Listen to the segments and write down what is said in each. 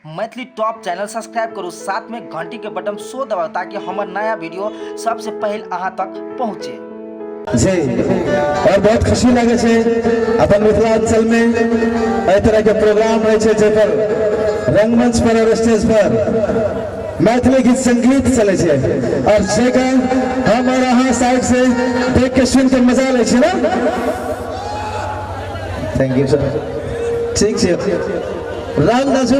Maithili top channel subscribe करू, साथ में घंटी के बटन सो दबाउ ताकि हमर नया वीडियो सबसे पहले अहाँ तक पहुँचे। जी, और बहुत खुशी लगे छै अपन मिथिलांचल में एहि तरह के प्रोग्राम होइ छै जाहि पर रंगमंच पर और स्टेज पर मैथिली गीत संगीत चलै छै और जेकर हम और अहाँ साइड से देख के सुन के मजा लै छी ना। Thank you sir. ठीक छै राम दासू।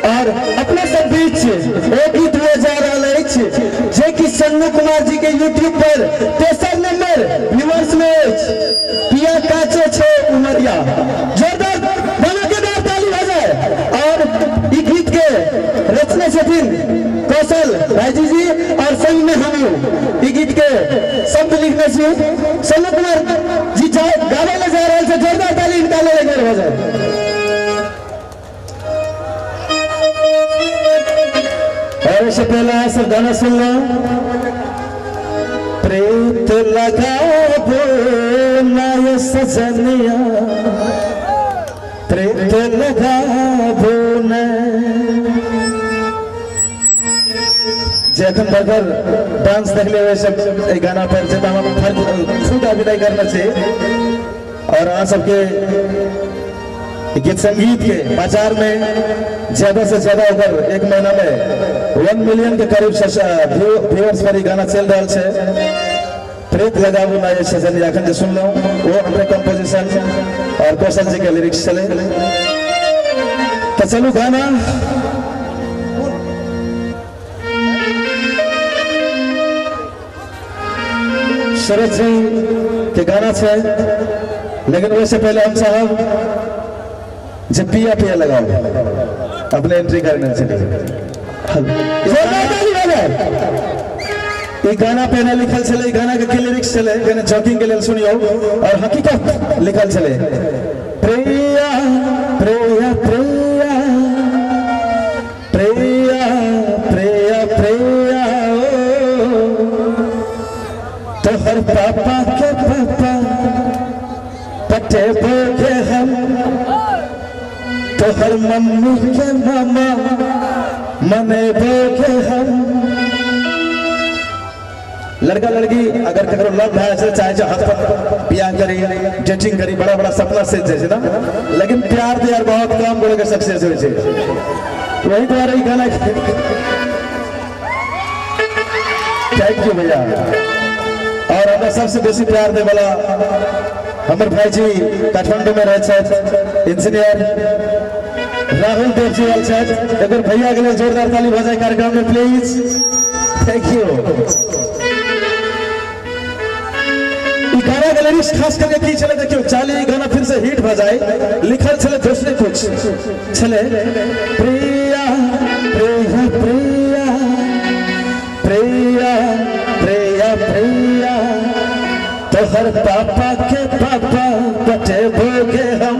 और अपने सब बीच एक गीत हुए जा रहा अछि जे कि सन्नू कुमार जी के यूट्यूब पर तेसर नंबर व्यूअर्स में अछि, पिया काचे छे उमरिया। जोरदार धमाकेदार ताली भऽ जाए। और ई गीत के रचने छथिन कौशल भाईजी जी और संग में हम ई गीत के शब्द लिखने छी। सन्नू कुमार जी गावे ले जा रहल छै, जोरदार ताली हिनका लेल एक बेर भऽ जाए। और इससे पहले आप सब गाना सुन लो। प्रीत लगाबो ना ये सजनिया, प्रीत लगाबो ना। जे अखन तक डांस देखले हुए सब एहि गाना पर जे हम खुद अभिनय करना छै और अहाँ सबके गीत संगीत के बाजार में ज्यादा से ज्यादा ओकर एक महीना में 1 मिलियन के करीब व्यूअर्स पर ई गाना चल रहा है। प्रीत लगाबू ना ये सजनिया अखन जे सुनलहुँ वो हमरे कंपोजिशन और कौशल जी के लिरिक्स चले। तो चलू गाना शरद जी के गाना है, लेकिन वैसे पहले हम साहब जब पिया पिया लगाओ अपने एंट्री करने चले। ई गाना पहले लिखल छले, ई गाना के लिरिक्स छले, कने जॉकिंग के लेल सुनियो और हकीकत लिखल छले। प्रिया प्रिया प्रिया प्रिया प्रिया प्रिया तोहर पापा के पापा पटेबो के हम, तोहर मम्मी के मामा मनेबो के हम। लड़का लड़की अगर ककरो लव भए छै चाहे छै हाथ पर बियाह करी, डेटिंग करी, बड़ा बड़ा सपना से छै ना, लेकिन प्यार त्यार बहुत कम गोले के सक्सेस होइ छै। वही द्वारा ई गाना। Thank you भैया। और हमरा सबसे बेसी प्यार दे वाला हमर भाईजी काठमांडू में रहे छथि, इंजीनियर राहुल देव जी आयल छथि। एक बेर भैया के लेल जोरदार ताली भऽ जाय कार्यक्रम में प्लीज। Thank you. ई गाना के लिरिक्स खास करके की छलै देखियौ, चाली ई गाना फिर से हिट भऽ जाय। लिखल छलै दोसरे कुछ छलै, प्रिया प्रिया प्रिया प्रिया प्रिया प्रिया तोहर पापा के पापा पटेबो के हम,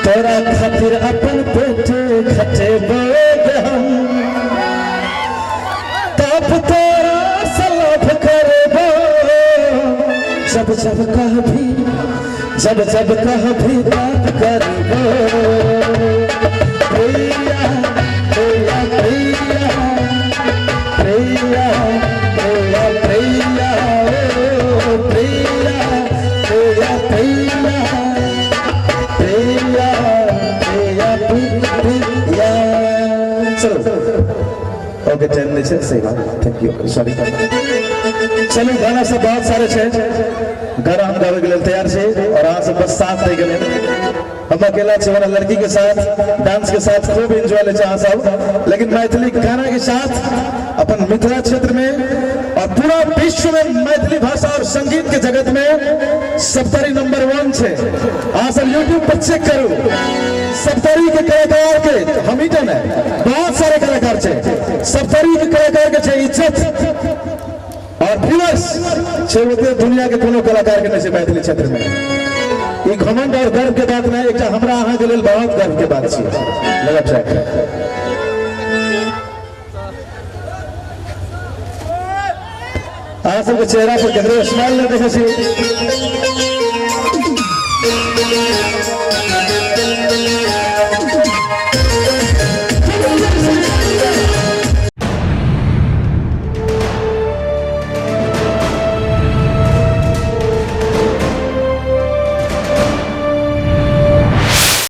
तोरा खातिर अपन पेट खटेबो के हम, तब तोरा सलाफ करबो जब जब कहभी, जब जब कहभी बात करबो। प्रिया प्रिया प्रिया प्रिया प्रिया प्रिया प्रिया प्रिया प्रिया प्रिया प्रिया प्रिया। चलो ओके 10 मिनट सही बात। Thank you sorry. चलू गाना सब बहुत सारे छै, गाना हम गावे के लेल तैयार छी और अहाँ सब बस साथ दै के लेल। हम अकेला छी, हमारा लड़की के साथ डांस के साथ खूब एंजॉय ले अहाँ सब, लेकिन मैथिली गाना के साथ अपन मिथिला क्षेत्र में और पूरा विश्व में मैथिली भाषा और संगीत के जगत में सप्तरी नंबर 1 है। अहाँ सब यूट्यूब पर चेक करू सप्तरी के कलाकार के, हम ही है बहुत सारे कलाकार छे, सप्तरी के कलाकार के छे इज्जत और व्यूअर्स छे ओते दुनिया के कोनो कलाकार के नहीं छे मैथिली क्षेत्र में। ई घमंड और गर्व के बात नहीं, एकटा हमरा अहाँ के लेल बहुत गर्व के बात छी। लगा ट्रैक। अहाँ सबके चेहरा पर ककरो स्माइल नहि देखै छी।